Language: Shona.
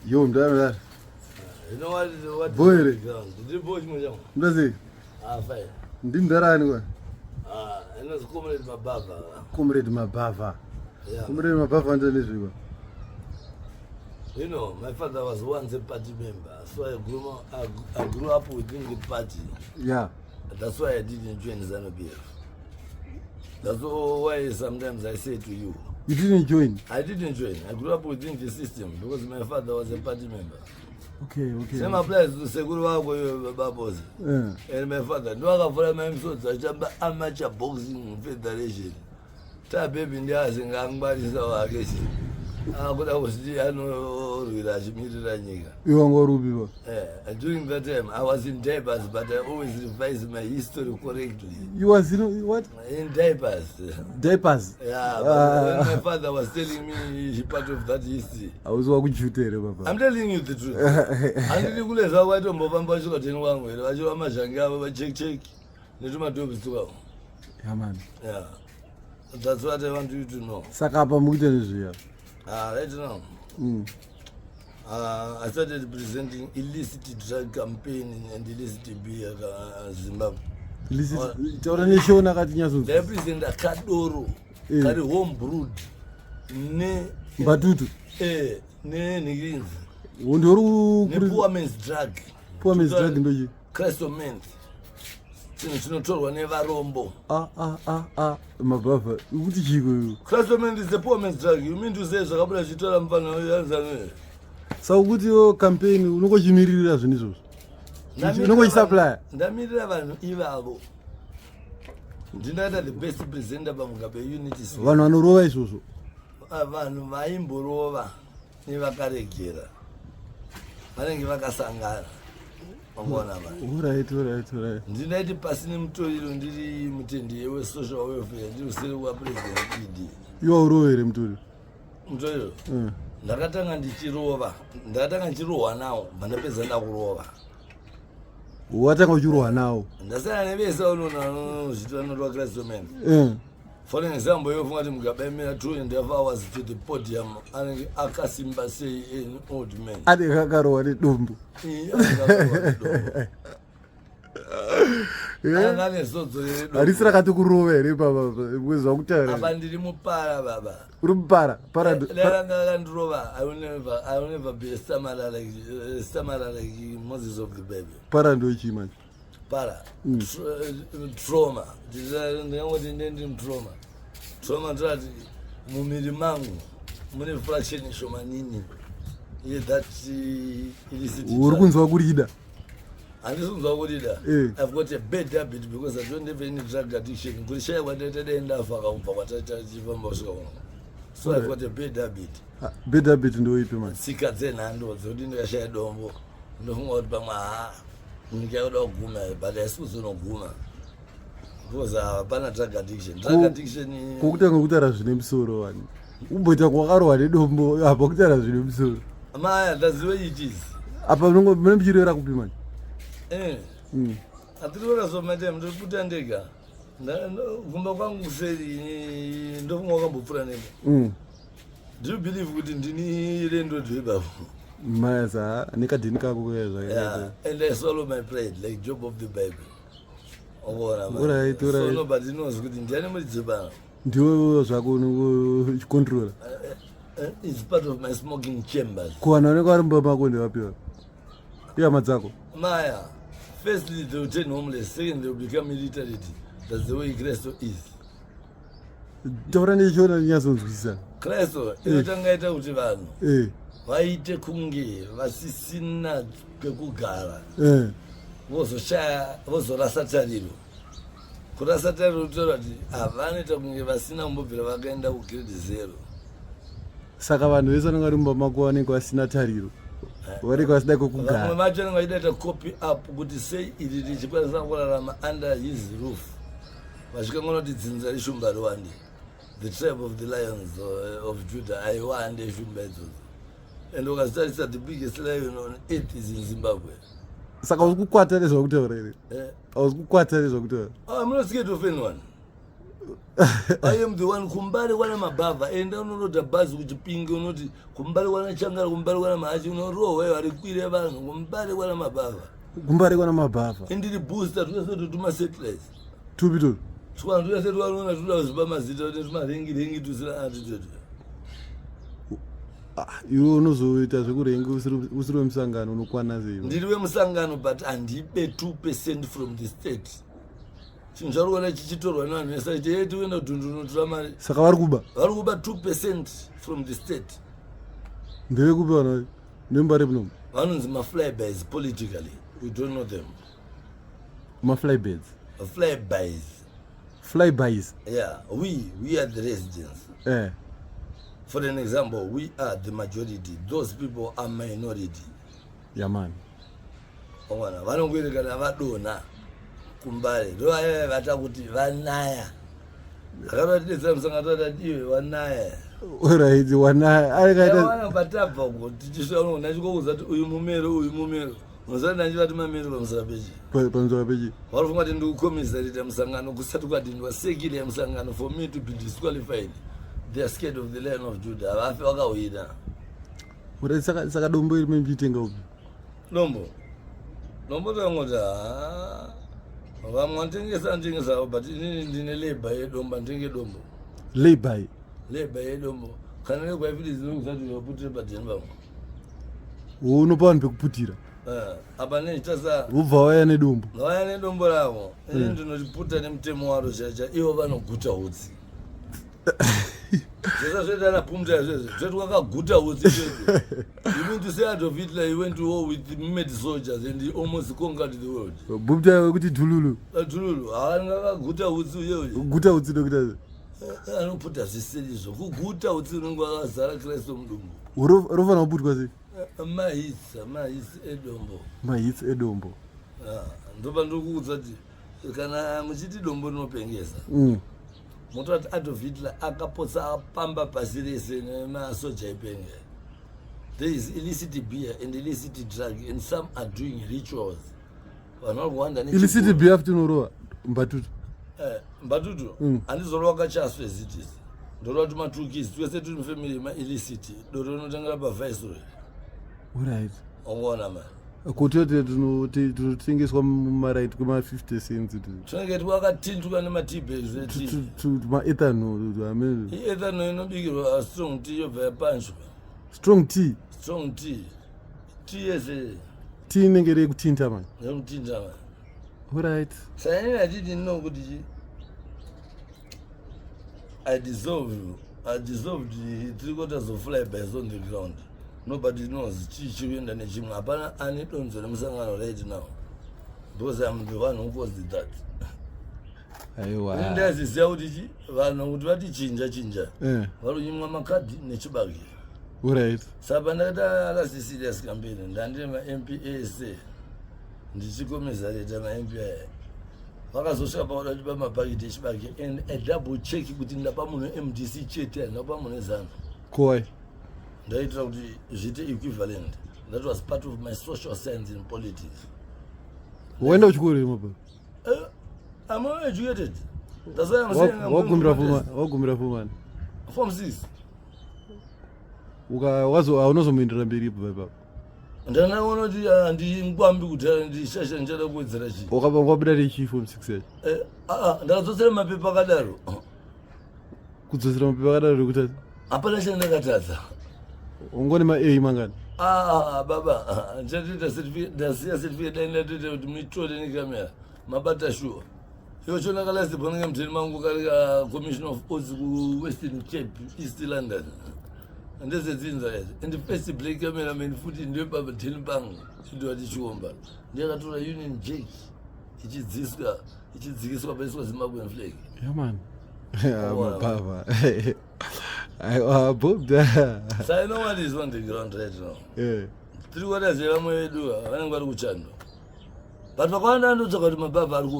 Yo, mdara mdara. You know what? What? Boy here. Ndiri boy chimwe changu. Mdara Ah, fine. Ndi mdara ani kwa? Ah, inozi Comrade Mabava. Comrade Mabava. Yeah. Comrade Mabava ndo nezviko. You know, my father was once a party member, so I grew up within the party. That's why I didn't join ZANU PF. That's why sometimes I say to you, You didn't join. I didn't join. I grew up within the system because my father was a party member. Same applies to sekuru vako iwe babosi. And my father ndovakavhura maimusodzi achitamba Amateur Boxing Federation. Tabebi ndiazinga angwarisa wake chi akuda kuti anorwira achimirira nyika. Iwe wanga uri upi pa? Eh, during that time I was in diapers, but I always revise my history correctly. You was in what? In diapers. Diapers. Yeah, but when my father was telling me part of that history, Hausi wakujuta here baba? I'm telling you the truth. Handidi kuleza waitombofamba vasvika teni wangu here vachirova mazhange avo vachek chek netumadhobhi tukavo. Yeah man. Yeah, that's what I want you to know. Saka apa mukuita nezviya. Right now, I started presenting illicit drug campaign and illicit beer, Zimbabwe. Illicit taura neshona kati nyatsonzwa. Ndaipresenta kadoro kari home brewed ne Mbatutu. Nenhirinzi. Ndori nepoor man's drug. Poor man's drug ndochi? Crystal meth, chinhu chinotorwa nevarombo. Ah ah ah ah, mabhavha. Ukuti chiko iwe? Crystal meth is the poor man's drug. You mean to say zvakabuda zvichitora mufana yanzano? Saka kuti iwo campaign unongochimiririra zvinhu izvozvo. Unongochisupply. Ndamirira vanhu ivavo. Ndinoita the best presenter paMugabe Unity Square. Vanhu vanorova izvozvo. Ah, vanhu vaimborova nevakaregera vanenge vakasangana, vangoona vanhu. Alright. Ndinaiti pasi nemutoriro, ndiri mutendi wesocial welfare, ndiri useri waPresident ED. Iwe urova here mutoriro? Mutoriro? Ndakatanga ndichirova, ndakatanga ndichirohwa nawo, bva ndapedza ndakurova. Watanga uchirohwa nawo. Ndasiyana nevese vanoona vanozviti vanorwa crystal meth. For an example, yofunga kuti Mugabe aimira 2.5 hours to the podium, anenge akasimba sei an old man? Anenge akarohwa nedumbu. Iye, anenge akarohwa nedombo. Anga ane zodzo redombo. Harisi rakati kurova here papa mwezi wakutaura? Apa ndiri mupara, baba. Uri mupara para. Leranga akandirova, I will never be a stammerer like Moses of the Bible. Para ndochii manje? Para trauma. Ndingangoti ndendiri mutrauma. Trauma ndorati mumiri mangu mune fraction shomanini yethat illicit Uri drug. Kunzwa kurida. Handisi kunzwa kurida. I've got a bad habit because I don't have any drug addiction. Kurishaya kwataita, dai ndafa kubva kwataita tichifamba kusvika kuno. So I've got a bad habit. Ah, bad habit ndoipi manje? Tsika dzenhando dzekuti ndikashaya dombo ndofunga kuti pamwe ha nyika yakuda kuguma, but haisi kuzonoguma because hapana drug addiction. Drug addiction Kokutanga kutaura zvine musoro wani umboita kwakarohwa nedombo apa kutaura zvine musoro. Maya, that's the way it is. Apa mune muchirevera kupi manje? Hatiriora somatime, ndiriputa ndega. Kumba kwangu kuseri, ndofunga wakambopfuura neko. Do you believe kuti ndini landlord webapo? Masa nekadheni kako kuya zvakaita. Yeah, and I swallow my pride like Job of the Bible. Ukaona man. Alright. So nobody knows kuti ndiani muridzi pano. Ndiwe zvako uchicontrola. It's part of my smoking chambers. Kuvanhu vanenge vari mumba mako ndevapiwa ihama dzako? Maya, firstly they will turn homeless, second they will become illiterate. That's the way Crystal is. Taura nechona ndinyatsonzwisisa. Crystal inotanga ita kuti vanhu vaite kunge vasisina pekugara, vozoshaya, vozorasa tariro. Kurasa tariro kutaura kuti havanoita kunge vasina kumbobvira vakaenda kugrade zero. Saka vanhu vese vanenge vari mumba mako vanenge vasina tariro, vanenge vasina Vamwe kwekugara. Vacho vanenge vachidaita copy up kuti sei iri richikwanisa kurarama under his roof, vachikanganwa kuti dzinza reshumba riwande. The tribe of the Lions of Judah aiwande shumba idzodzo, and ukazitarisa, the biggest lion on earth is in Zimbabwe. Saka usi kukwata nezvakutaura here? Eh? Hausi kukwata nezvakutaura? Oh, I'm not scared of anyone. I am the one. Kumbare kwana mabhavha, enda unorodha bhazi kuChipinge, unoti kumbare kwana Changara, kumbare kwana Mahachi, unorohwa iwe, arikwire vanhu. Kumbare kwana mabhavha. Kumbare kwana mabhavha. Indiri booster, twese tumasatellites. Tupi tupi? Twanhu twese twarona tuda kuzipa mazita, tumarengi rengi tusina attitude. Ah, iwe unozoita zvekurengi usiri wemusangano, unokwana sei? Ndiri wemusangano, but handibe 2% from the state. Chinhu chauri kuona chichitorwa nevanhu vese achiti e tikuenda kudhundu, unotora mari. Saka vari kuba? Vari kuba 2% from the state. Ndevekupi vanhu nemumbare munomu? Vanonzi maflybys. Politically we don't know them. Maflybirds? Flybys. Flybys. Yeah, we are the residents. For an example, we are the majority, those people are minority. Yamani. Ona, vanongoerekana vadonha kumbare, ndovaiva vata kuti vanaya, akavatidetsera musangano, tati iwe wanaya. Right, wanaya arikaita. Wana patabva uko tichisvika uno, ndachikokuza kuti uyu mumero, uyu mumero, unosati ndachivati mamero pamusara pechi. Pamusoro pechi. Varufunga kuti ndikukomisarita musangano kusati kwadhindwa sekile yemusangano for me to be disqualified. They are scared of the Lion of Judah, havafi vakawina. Alright, saka dombo iri memuchitenga upi? Dombo, dombo tangoti ha, vamwe vanotengesa anotengesa, but inini ndine lay-by yedombo, handitenge dombo. Lay-by? Lay-by yedombo, kana nekwaifiti zinokusati vaputire padheni vamwe. Unopa vanhu pekuputira? Eh, apa nechitasa. Vobva vauya nedombo. Vauya nedombo ravo, ini ndinotiputa nemutemo waro chacha, ivo vanoguta utsi. Zvese zvoita napumta izvezvo, toti kwakaguta utsi izvezvo. You mean to say Adolf Hitler, he went to war with mad soldiers and he almost conquered the world? Bupta wekuti dhululu. Dhululu haangakaguta utsi uye uye. Guta utsi ndokuita? Anoputa zvisiri, kuguta utsi unenge wakazara Kristu mudumbu. Rofanira kuputwa sei? Mahits, mahits edombo. Mahits edombo. Ah, ndopa ndiri kuti kana muchiti dombo rinopengesa, mototi Adolf Hitler akapotsa apamba pasi rese nemasoja ipenge. There is illicit beer and illicit drug, and some are doing rituals. Vanhu vari kuwanda. Illicit beer futi unorova mbatutu? Eh, mbatutu. Handizorova kachasu as it is, ndorova tumatukisi twese turi mufamily yemaillicit. Doro rinotengera paViceroy. Ongoona mani. Kutoti tunotengeswa mumaraiti kwema50 cents. Tunenge twakatintwa nemateabags. Maethanol amene. Iethanol inobikirwa strong tea, yobva yapanshwa. Strong tea? Strong tea, tea yese. Tea inenge iri yekutinta mani. Yekutinta mani. Alright. Saka inini hatiti no kuti I dissolved three quarters of flybys on the ground. Nobody knows chii chiri kuenda nechimwe. Hapana ane donzo remusangano right now because I'm the one who caused that. Aiwa. Ndaziziva kuti chi vanhu kuti vati chinja chinja, vari kunyimwa makadhi nechibage. Saka pandakaita last serious campaign, ndandine maMP ese, ndichikomisareta maMP aya, vakazosvika pakuda kutipa mapakiti echibage, and I double check kuti ndapa munhu MDC chete, handina kupa munhu eZANU. Kowai? Ndaitira kuti zviite equivalent. That was part of my social science in politics. Waenda kuchikoro here mababa? I'm not educated. That's why I'm saying I'm going to Wagumira protest. form, wagumira form one? Form 6. Haunozomuendera mberi ibva ipapo? Ndanaona kuti handingwambi kudhara, ndishasha, ndichada kuwedzera chii. Wabuda rechi form six yacho? Eh, ndakadzotsera mapepa akadaro. Kudzosera mapepa akadaro rekuti? Hapana chandakatadza. Ungone ma-A mangani? Ah, baba, ndichatoita certificate, ndasiya certificate, dai ndatoita kuti muitore nekamera, mabata shuwa. Iwo chona kalast panenge muteni mangu kari ka Commission of Oaths kuWestern Cape, East London, ndezedzinza idzi. And first black cameraman futi ndepamuteni pangu, chindovati Chiomba, ndiyakatora Union Jack ichidziswa, ichidzikiswa paiswa Zimbabwean flag. Yaman, mababa, aiwa bobda. So I know what is on the ground right now. Tiri quarters yevamwe vedu vanenge vari kuchando, but vakawanda vandotsvaka kuti mabhavha ari kupi.